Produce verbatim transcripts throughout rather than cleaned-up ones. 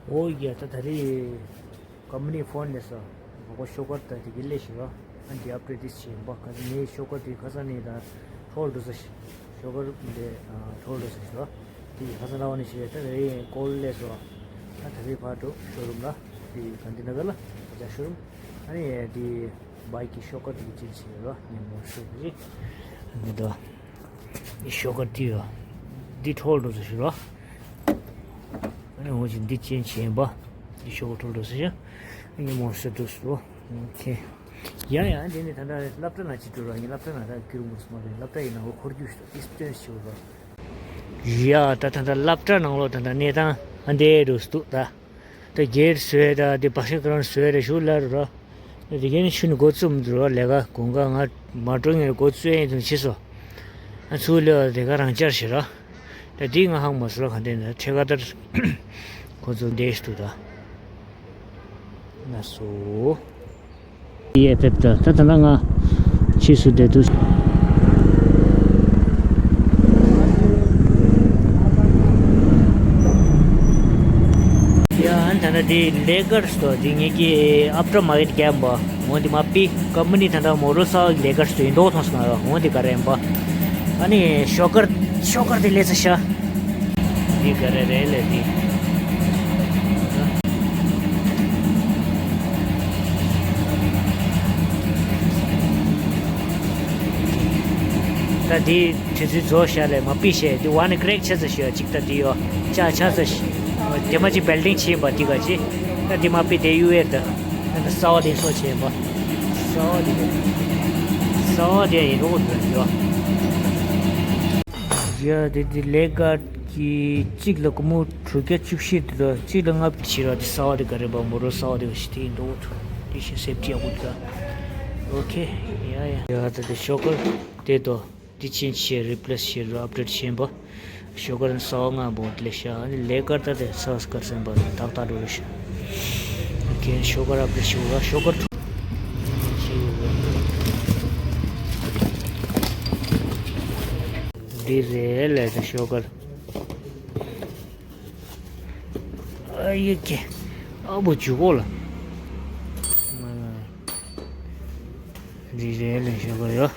ཨོ་ཡ། ད་ད་རེས་ཀམ་པ་ནི་ཕོན་ནས་སོ། ངོ་ཤོག་སྒར་ད་དེ་གི་ལས་ཤིག་རོ། ཨ་འདི་ཨབ་ཌེཊ་དེ་བྱས་ཡིན་པ། ཁ་ངའི་ཤོག་སྒར་དེ་ཁ་སང་ནས་ད་འཕྲོ་བརླག་འགྲོ་ས་ཤིག་ཤོག་སྒར་འདི་འཕྲོ་བརླག་འགྲོ་ས་ཤིག་རོ། དེ་ཁ་སང་ལ་བ་ནས་ཤེས། ད་རེས་ཀོལ་ལས་སོ། ད་ད་རེས་ཕར་འགྲོ་ཤོ་རུམ་ལ། དེ་གྷན་དྷི་ནགར་ལ་ད་ཤོ་རུམ། ཨ་ནི་དེ་བའིཀ་གི་ཤོག་སྒར་དེ་གི་ཅན་བྱས་ཡོད་རོ། ངས་མོ་ཤོག་དེ་རེད། ཨ་ནི་ད། འདི་ཤོག་སྒར་འདི་ཡོད། འདི་འཕྲོ་བརླག་འགྲོ་ས་ཤིག་རོ། ཨ་ནི་འོ་ཅིག་འདི་ཅན་བྱས་ཡིན་པ། འདི་ཤོག་སྒར་འཕྲོ་བརླག་འགྲོ་ས་ཤིག་ཨ་ནི་མོ་ཤོག་འགྲོ་ས་རོ། ཨོ་ཁེ། ཡ་ཡ། འདི་ནི་ད་ལྟ་སློབ་གྲྭ་ནང་ཅིག་འགྲོ་ར། ངས་སློབ་གྲྭ་ནང་ད་ཁྱེར་མུ་སུ་མ་རེད། སློབ་གྲྭ་ཡིན་ན་འོ་འཁོར་རྒྱུག་ཞིག་ཏིས་སྟོན་ཞིག་རོ། ཡ་ད་ད་ད་སློབ་གྲྭ་ནང་ལོགས་ད་ད་གནས་སྟངས་ཨ་འདྲས་འགྲོ་ས་འདུག་ད། ད་གེ་ཊི་བཟོས་ད། དེ་བྷ་ཤ་ཀ་རོན་བཟོས་ད་ཞུ་ལ་རུ་ར། དེ་གན་ཤུ་ནི་འགོ་བཙུགས་འདུག་ར། ལས་ཀ་གོང་ཀ་ང་མ་འགྲོ་ངེར་འགོ་བཙུགས་ཡིན་དུ་ཕྱི་སོ། ཨ་ཚུགས་ལེ་བ་དེ་ག་རང་བཅར་ཞེ་ར། ད་དེ་ང་ཧང་མ་སུ་ར། ག་དེ་ན་ཁྲེ་ག་ཏར་ཁོ་ཚོ་འདས་འདུག་ད། ན་སོ། ཡེ་ཕེབས་ད། ད་ད་ལ་ང་ཕྱིས་སུ་བསྡད་དུས། ཡ་ཨན་ད་ན་དེ་ལེ་ཀར་སི་དོ། དེ་ངེད་ཀྱི་ཨབ་ཊར་མ་ཀེ་ཊི་རྒྱབ་པ། འོ་དེ་མ་པི་ཀམ་པ་ནི་ད་ད་མོ་རོ་ས་ལེ་ཀར་སི་དོ་ཡིན་མདོག་མཐོང་སོང་ང་། འོ་དེ་ག་རེ་ཡིན་པ། ཨ་ནི་ཤོག་སྒར་ཤོག་སྒར་དེ་ལས་ས་ཤ། འདི་ག་རེ་རེད་ལས་འདི། ད་འདི་དུས་ཚོད་རྫོགས་ཤག་ལས་མ་པི་ཤེས། འདི་བ་ནི་ཀྲེག་ཆ་ཚ་ཤོད་ཅིག་ད་འདི་ཡོ་ཅ་ཆ་ཚ་ཤི། དེ་མ་ཅིག་བེལ་ཌིང་བྱེད་པ་འདི་ག་ཅི། ད་འདི་མ་པི་དེ་ཡུ་ཨེར་ད། ད་ས་བ་དེ་སོ་བྱེད་པ། ས་བ་དེ་ས་བ་དེ་ཡིན་རོགས་འདུག་ཡོ། ཡ་དེ་དེ་ལེ་ཀར་གྱི་གཅིག་ལ་སྒོར་མོ་དྲུག་བརྒྱ་བཅུ་བཞི་འདུག་ར། གཅིག་ལ་ལྔ་བཅུ་བྱེད་ར། དེ་ས་བ་དེ་ག་རེ་བ་མོ་རོ་ས་བ་དེ་ག་ཞིག་དེ་ཡིན་འགྲོ་འདུག་དེ་ཤི་སེབ་ཊི་ཡག་པོ་འདུག་ཨོ་ཁེ། ཡ་ཡ། ཡ་ད་དེ་ཤོག་སྒར་དེ་དོ་དེ་ཅན་བྱེད་རི་པི་ལེ་སི་བྱེད་ར། ཨབ་ཌེཊ་བྱེད་པ། ཤོག་སྒར་ས་བ་ལྔ་བོ་ལེ་ཤ། ཨ་ནི་ལེ་ཀར་ད་དེ་ས་བ་སྐར་སེམས་པ་ཏག་ཏག་འགྲོ་རེ་ཤ། ཨོ་ཁེ། ཤོག་སྒར་ཨབ་ཌེཊ་བྱེད་ར། ཤོག་སྒར་འདི་རེད་ལས་ད་ཤོག་སྒར། ཨ་ཡེ་ཀེ། ཨ་བོ་ཇུ་གོ་ལ། རི་རེ་ལེ་ཤོག་ག་ཡོ།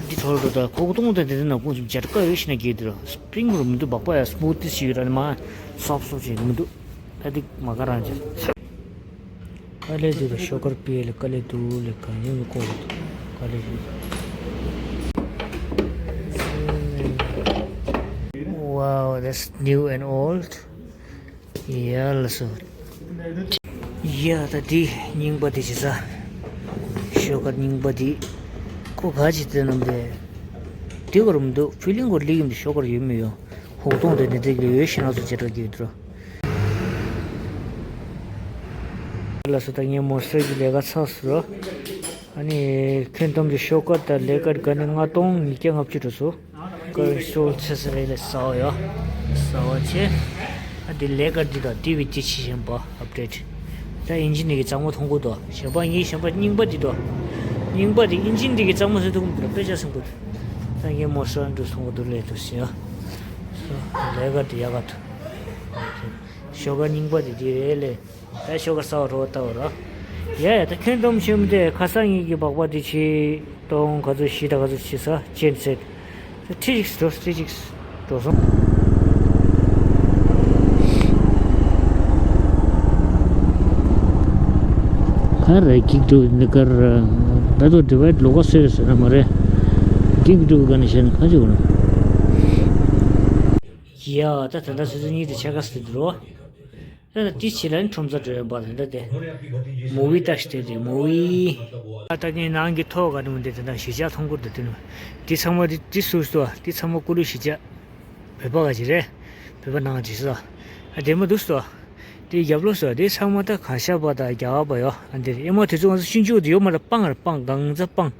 འདི་ཐོར་འགྲོ་ད་ཁོག་སྟོང་དེ་དེ་ནག་ཁུང་ཅུང་ཇར་ཀ་ཡོད་ཤི་ན་གེ་དེ་ར། སི་པི་རིང་རོལ་མི་འདུག་སྦག་སྦག་ཡ་སི་མུ་ཐི་ཞིག་ཡོད་ར་ནི་མ། སོབ་སོབ་ཅིག་མི་འདུག་ད་འདི་མ་ག་རང་ཅིག་དཀའ་ལས་འདུག་ད། ཤོག་དཀར་པི་ལ་དཀའ་ལས་འདུག་ལས་གང་ཡོང་གི་ཁོག་དཀའ་ལས་འདུག Wow, that's new and old. ཡ་ལགས་སོ། ཡ་ད་འདི་རྙིང་པ་འདི་བྱེད་ས། ཤོག་དཀར་རྙིང་པ་འདི། ཁོ་ག་ཅི་དེ་ནམ་རེད། འདི་གོ་རུ་མི་འདུག་ཕི་ལིང་གོ་ལི་གི་འདི་ཤོག་དཀར་ཡོད་མི་ཡོད། ཧོག་ཐོང་དེ་འདི་འདི་ལས་ཡོད་ཤི་ན་ཚོ་བྱེད་གྲ་གི་འདུག་ལགས་སོ། ད་ངས་མོ་སོས་ཀྱི་ལས་ཀ་ཚར་སོང་། ཨ་ནི་ཁྱོན་བསྡོམས་ཀྱི་ཤོག་དཀར་དང་ལས་ཀར་དགའ་ནི་ལྔ་སྟོང་ཉིས་བརྒྱ་ལྔ་བཅུ་འགྲོ་སོང་། ཀར་སོལ་ཚེ་ས་རེ་ལ་ས་བ་ཡོ། ས་བ་ཆེ། ཨ་འདི་ལས་ཀར་འདི་དང་འདི་བི་ཅི་ཆི་ཞན་པ་ཨབ་ཌེཊ། ད་ཨིན་ཇིན་འདི་གི་གཙང་མ་མཐོང་གོ་དོ། ཞན་པ་ངའི་ཞན་པ་རྙིང་པ་འདི་དོ། རྙིང་པ་འདི་ཨིན་ཇིན་འདི་གི་གཙང་མ་བཟོས་ཐུབ་ཀྱི་མི་འདུག་དཔེ་ཆ་སེང་གོ། ད་ངའི་མོ་སོ་འགྲོ་སོང་གོ་དོ་ལས་དུ་སི་ཡོ། ལས་ཀར་འདི་ཡག་ག་དོ། ཤོག་དཀར་རྙིང་པ་འདི་འདི་རེད་ལས། ད་ཤོག་དཀར་ས་བ་རོ་ལྟ་བ་ར། ཡ་ཡ་ད་ཁྱོན་བསྡོམས་ཆེན་མོ་དེ་ཁ་སང་ངེད་ཀྱི་སྦག་སྦག་དེ་ཆེ་སྟོང་ག་ཚོད་བཞི་དང་ག་ཚོད་ཆེ་ས་ཅན་ཟེར། ཁྲི་གཅིག་འགྲོ་ཁྲི་གཅིག་འགྲོ་སོང་། ག་རེ་གིག་འགྲོ་འདི་གར་ད་དུ་ཌི་བའི་ཌི་ལོ་ཀ་སེ་རེ་ཟེར་ན་མ་རེད། གིག་འགྲོ་ག་ནས་བཤད་ན་ག་ཅིག་འོ་ན། ཡ་ད་ད་ད་སོ་སོ་གཉིས་དེ་ཆ་ག་སེ་དེ་འགྲོ། ད་ལྟ་ཏི་ཕྱི་ལ་ནི་ཁྲོམ་ས་འགྲོ་ཡོད་པ་དེ་འདྲ་དེ། མུ་བི་ལྟ་ཞིག་དེ་དེ་མུ་བི། ད་ལྟ་ངའི་ནང་གི་ཐོག་ག་ནི་མི་འདི་དེ་འདྲ་གཞིས་ཆགས་མཐོང་གི་འདུག་དེ་ནི། དེ་ཚང་མ་དེ་དེ་སུ་སུ་དེ་ཚང་མ་ཀུ་ལུ་གཞིས་ཆགས། བོད་པ་ག་ཅིག་རེད། བོད་པ་ནང་གི་སུ། ཨ་དེ་མ་འདུག་སུ། དེ་རྒྱབ་ལོགས་སུ་དེ་ཚང་མ་ད་གར་ཞབས་པ་དང་རྒྱ་གར་པ་ཡོད། ཨ་འདི་ཨེ་མ་དེ་ཚོ་ང་ཚོ་ཤིན་ཅུ་དེ་ཡོད་མ་རེད། སྤང་རེད་སྤང་གང་ཚ་སྤང་།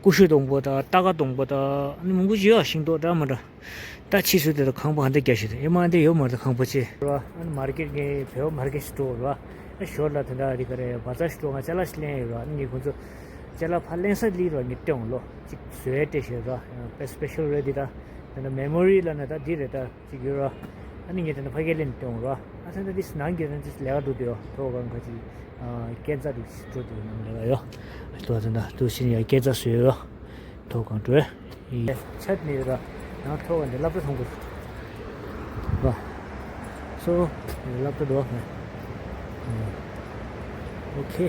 ཀུ་ཤུ་སྡོང་པོ་དང་རྟ་ཁ་སྡོང་པོ་དང་ཨ་ནི་མང་པོ་ཅིག་ཡོད། ཤིང་ཏོག་འདྲ་མ་འདྲ། ད་ཕྱིས་སུ་དེ་ལ་ཁང་པ་ཧ་འདི་རྒྱ་ཞིག་དང་ཨེ་མ་འདི་ཡོད་མ་རེད་ཁང་པ་ཆེ། ར་ཨ་ནི་མར་ཀེ་ཊི་ངའི་བོད་མར་ཀེ་ཊི་སི་ཊོར་ར་ཨ་ཞོར་ལ་དེ་འདྲ་རི་ཀ་རེ་བ་ཛར་སི་ཊོར་ང་ཅ་ལག་ཞིག་ལེན་ཡོད་ར། ཨ་ནི་ངས་ཁོང་ཚོ་ཅ་ལག་ཕར་ལེན་ས་ལི་ར་ངས་སྟོན་ལོ་ཅིག་བཟོས་སྤྲད་ཞེས་ར་དཔེ་སི་པེ་ཤལ་རེད་འདི་ད་དེ་འདྲ་མེ་མོ་རི་ལ་ནི་ད་འདི་རེད་ད་ཅིག་ཡོད་ར། ཨ་ནི་ངས་དེ་ནས་ཕ་གིར་ལེན་སྟོན་རོགས། ཨ་ད་ད་དེ་ནང་གི་ནང་དེ་ལས་ཀ་འགྲོ་དུས་ཡོད། ཐོག་ཁང་ཁ་ཅིག་སྐས་འཛེག་འགྲོ་དུས་ནང་ལས་ཀ་ཡོད། ཐོག་ད་ད་དུ་ཕྱིན་ཡ་སྐས་འཛེག་བཟོས་ཡོད། ཐོག་ཁང་འགྲོ། ཡི་ཆད་ནས་ཡོད་ར། ཡང་ཐོག་ཁང་དེ་སློབ་གྲྭ་མཐོང་གི་ར། སོ་སློབ་གྲྭ་འགྲོ། ཨོ་ཁེ།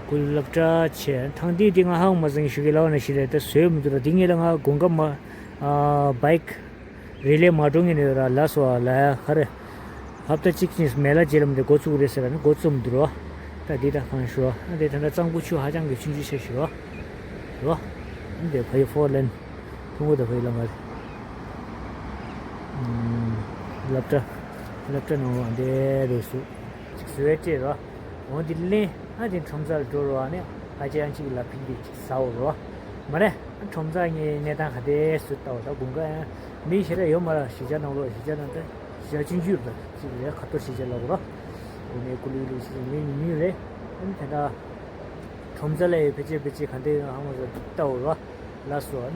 ཀུལ་སློབ་གྲྭ་ཆེ་ཐང་དེ་དེ་ང་ཧང་མ་ཟིང་ཞུ་གི་ལའོ་ན་ཤི་རེད། ད་བཟོས་མི་འདུག་ར། དེ་ངེད་ལ་ང་དགུན་ཁ་མ་ཨ་བྷའིཀ་རི་ལེ་མ་འགྲོ་ངེས་ནས་ཡོད་ར། ལ་སོ་ལ་ཡ་ཧ་རེ། ཧབ་ཏ་གཅིག་ཅིག་མེ་ལ་རྗེས་ལམ་དེ་འགོ་བཙུགས་རེད་ཟེར་ར་ནི་འགོ་བཙུགས་འདུག་རོ། ད་འདི་ད་གང་ཞུ་རོ། ཨ་དེ་ད་ལྟ་གཙང་པོ་ཆུ་ཧ་ཅང་གི་ཆུང་ཆུང་ཆེ་ཞུ་རོ། རོ། ཨ་དེ་ཕ་ཡི་ཧྥོར་ལེན། ཐུང་གུ་ད་ཕ་ཡི་ལ་མ་རེད། སློབ་གྲྭ། སློབ་གྲྭ་ནང་ལ་འདས་རེད་སུ། ཅིག་བཟོས་བྱས་རོ། འོ་འདི་ལེན། ཨ་དེ་ཁྲོམ་ས་ལ་འགྲོ་རོགས། ཨ་ནི་ཨ་ཅེ་ཡང་གཅིག་ལ་ཕིན་དེ་གཅིག་ཟ་འོ་རོགས། མ་རེད། ཨ་ཁྲོམ་ས་ངའི་གནས་སྟངས་ག་དེ་སུ་ལྟ་བ་ད་དགུན་ཁ་ཡང་མི་ཞེ་དྲག་ཡོད་མ་རེད། གཞིས་ཆགས་ནང་ལོགས་གཞིས་ཆགས་ནང་ད་གཞིས་ཆགས་ཆུང་ཆུང་ཡོད་པ་གཅིག་རེད། ཁ་ཐོར་གཞིས་ཆགས་ལ་འོ་རོགས། འོ་ནས་ཀུ་ལུ་ལུ་ཞིག་མི་ཉུང་ཉུང་རེད། ཨ་ནི་དེ་འདྲ་ཁྲོམ་ས་ལ་ཡོད་ཕལ་ཆེར་ཕལ་ཆེར་ག་འདྲ་ཡོད་ཧ་མ་གོ་ལྟ་འོ་རོགས། ལགས་སོ།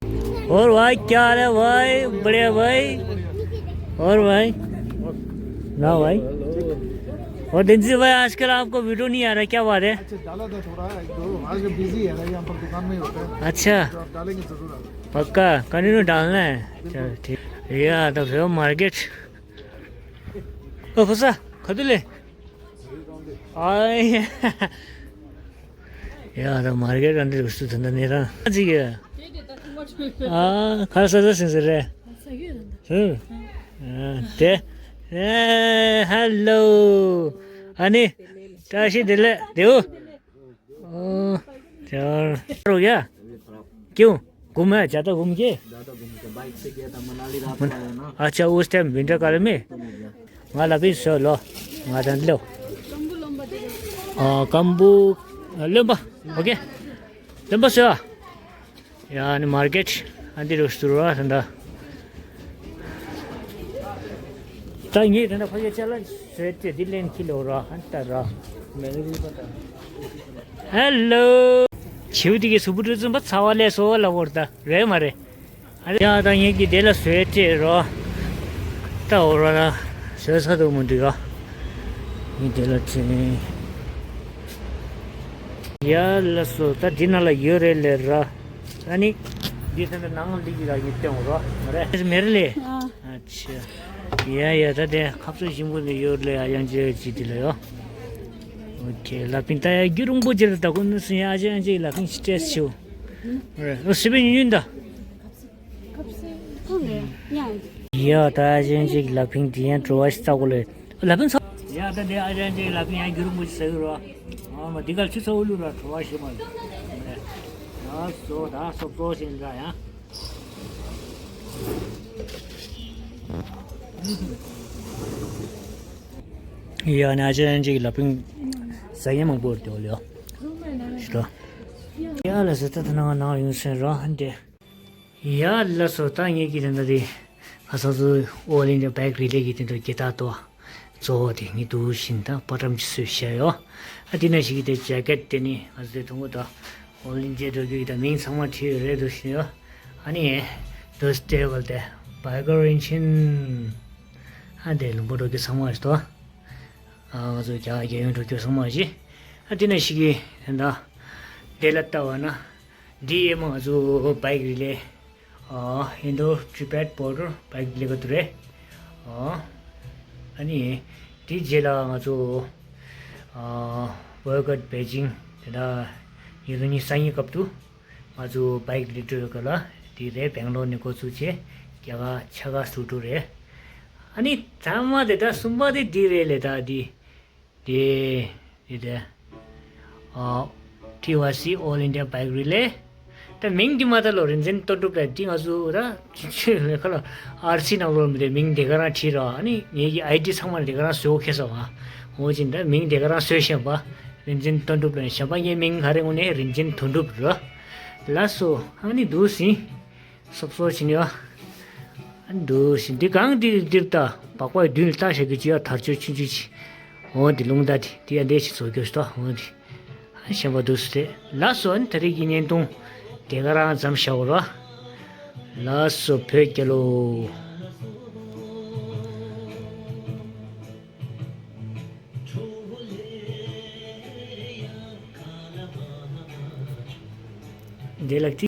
और भाई क्या हाल है भाई? बढ़िया भाई। और भाई? ना भाई। और दिन से भाई आजकल आपको वीडियो नहीं आ रहा, क्या बात है? अच्छा, डाला था थोड़ा, एक दो, आज बिजी है ना, यहाँ पर दुकान में ही होता है। अच्छा। तो आप डालेंगे जरूर आप। पक्का, कंटिन्यू डालना है। चलो ठीक। ये आता फिर मार्केट। ओ फसा, खदले। आए। ཡ་ད་མར་གེ་ར་འདི་རུ་སུ་ད་ནི་ར་ཅིག་ཡ། ཨ་ཁ་ས་ས་སིང་ཟེར་རེད། ཧུ། ཨ་དེ། ཨེ་ཧེ་ལོ། ཨ་ནི། བཀྲ་ཤིས་བདེ་ལེགས་དེའུ། ཨོ། ཅར་རོ་ཡ། ཀྱུ། घूमे ज्यादा घूम के। ज्यादा घूम के, बाइक से गया था मनाली, रात को आया ना। अच्छा, उस टाइम विंटर काल में। तो मैं गया। ང་ལ་བི་སོ་ལོ། ང་དང་ལོ། ཨ་ཀམ་བུ་ལོན་པ། ཨོ་ཀེ། ལོན་པ་སོ། ཡ་ནི་མར་ཀེཊ་ཨ་འདི་རུ་སུ་ར་ད། ད་ངས་ད་ཕ་གི་ཅ་ལག་བཟོས་ཏེ་འདི་ལེན་ཁྱི་ལོ་ར་ཨ་ད་ར། ཧེ་ལོ། བྱིའུ་དེ་གི་སུ་བུ་རུ་ཙུམ་པ་ཚ་བ་ལས་སོ་ལ་བོར་ད་རེད་མ་རེད། ཨ་ཡ་ད་ངེད་ཀྱི་དེ་ལ་བཟོས་སྤྲད་རོ། ད་འོ་ར་ན་བཟོས་ས་དུ་མི་འདུག་ཡ། ངས་དེ་ལ་བྲིས། ཡ་ལ་སོ་ད་འདི་ན་ལ་ཡོད་རེད་ལེ་ར། ཨ་ནི། འདི་ས་ནང་ལི་གི་ར་ཡོད་སྟེང་འོ་ར་མ་རེད་མེར་ལེ། ཨ་ཆེ། ཡ་ཡ་ད་དེ་ཁབ་ཚོ་ཞིམ་པོ་ནས་ཡོད་ལེ། ཨ་ཡང་ཅི་ཅི་དེ་ལ་ཡོད། ཨོ་ཁེ་ལ་ཕིན་ད་ཡ་རྒྱུ་རུང་པོ་ཅི་རེད། ད་ཁོ་ནི་སུ་ཡ་ཨ་ཅེ་ཨ་ཅེ་ལ་ཕིན་སི་ཏྲེས་ཆེའོ། རེད་ཨོ་སི་པེ་ཉུན་ཉུན་ད། ཡ་ད་ཅན་ཅིག་ལ་ཕིང་དེ་ཡང་བྲོ་བ་ཞིག་ཚ་གོ་ལེ། ལ་ཕིང་ཚ། ཡ་ད་དེ་ཨ་ཅན་ཅིག་ལ་ཕིང་ཡང་རྒྱུ་རུ་མུ་ཟེར་རོ། ཨ་མ་དེ་ག་ཆུ་ཚ་འུ་ལུ་ར་བྲོ་བ་ཞིག་མ་ལ། ཡ་སོ་ད་སོ་བྲོ་ཞིག་འདྲ་ཡ། ཡ་ན་ཅན་ཅིག་ལ་ཕིང་ཟ་ཡ་མང་པོ་རེད་དེ་ལ་ཡ། ཤི་ད། ཡ་ལ་ཟེར་ད་ད་ན་ང་ནང་ཡོང་སེན་ར་ཧན་དེ། ཡ་ལ་སོ་ད་ངེད་ཀྱི་དེ་འདྲ་དེ་ཁ་སང་ཚོ་ཨོལ་ཨིན་ཌི་ཡ་བྷའིཀ་རི་ལེ་གི་དེ་འདྲ་རྒྱལ་དར་ཏོ་གཙོ་བོ་དེ་ངས་འདུག་བཞིན་དང་པར་ཊམ་ཅི་སུས་བཤད་ཡོད། ཨ་དེ་ན་ཞིག་གི་དེ་ཇེ་ཀེཊ་དེ་ནི་ང་ཚོ་དེ་ཐུང་གུ་དང་ཨོལ་ཨིན་ཌི་ཡ་འགྲོ་རྒྱུ་ཡི་དང་མིང་ཚང་མ་བྲིས་ཡོད་རེད་འདུག་བཞིན་ཡོད། ཨ་ནི་དོ་སྟེ་བལ་ཏེ་བྷའི་གར་ཨིན་ཆིན་ཨ་དེ་ལུང་པ་འགྲོ་རྒྱུ་ཚང་མ་རེད་དོ། ཨ་ང་ཚོ་རྒྱ་རྒྱལ་ཡོངས་འགྲོ་རྒྱུ་ཚང་མ་རེད། ཨ་དེ་ན་ཞིག་གི་དེ་འདྲ་དེ་ལ་ལྟ་བ་ན། འདི་ཨེ་མ་ང་ཚོ་བྷའིཀ་རི་ལེ། ཨ་ཨིན་ཌོ་ཊི་བེཊ་བྷོར་ཌར་བྷའིཀ་རི་ལེ་ག་དུ་རེད། ཨ་ཨ་ནི་དེ་རྗེས་ལ་ང་ཚོ་ཨ་ཝོར་ཀ་ཨའུཊ་པེ་ཅིང་དེ་འདྲ་ཉིས་སྟོང་ཉི་ཤུ་རྩ་གཉིས་སྐབས་དུ་ང་ཚོ་བྷའིཀ་རི་ལེ་འགྲོ་ཡོད་ག་ལ་དེ་རེད། སྦེང་ལོར་ནས་འགོ་ཚུགས་བྱས་རྒྱ་གར་ཆ་ག་སུ་འགྲོ་རེད། ཨ་ནི་ཐ་མ་དེ་ད་གསུམ་པ་དེ་འདི་རེད་ལེ་ད་འདི། དེ། དེ་དེ། ཨ། ཊི་ཝའི་སི་ཨོལ་ཨིན་ཌི་ཡ་བྷའིཀ་རི་ལེ། ད་མིང་འདི་མ་ད་ལོ་རིན་ཆེན་དོན་གྲུབ་ལ་འདི་ང་ཚོ་ད་ཅི་ཆོས་ལས་ཁ་ལ་ཨར་སི་ནང་ལོ་མི་དེ་མིང་དེ་ག་རང་བྲིས་ར། ཨ་ནི་ངེད་ཀྱི་ཨའི་ཌི་ཚང་མ་དེ་ག་རང་བཟོ་ཁེ་སོང་ཨ། འོ་ཅིན་ད་མིང་དེ་ག་རང་བཟོས་བཞག་པ། རིན་ཆེན་དོན་གྲུབ་ལ་བཞག་པ། ངའི་མིང་ག་རེ་ངོ་ནས་རིན་ཆེན་དོན་གྲུབ་ར། ལགས་སོ་ཨ་ནི་འདུག་སེ། སོབ་སོབ་བྱིན་ཡོད། འདུག་ཞིག་འདི་གང་འདི་འདིར་ལྟ་བག་པ་མདུན་ལ་ལྟ་བྱ་རྒྱུ་ཅི་ཡ་དར་ལྕོག་ཆུང་ཆུང་ཅིག་འོ་འདི་རླུང་རྟ་འདི་འདི་ཡ་འདྲེ་ཞིག་བཟོ་རྒྱུ་ཞིག་ཏོ་འོ་འདི། ཞེན་པ་འདུག་སེ་ལགས་སོ། ཨ་ནི་ད་རེས་ཀྱི་བརྙན་ཐུང་དེ་ག་རང་མཚམས་བཞག་རོགས། ལགས་སོ་བོད་རྒྱལ་ལོ། འབྲེལ་ལགས།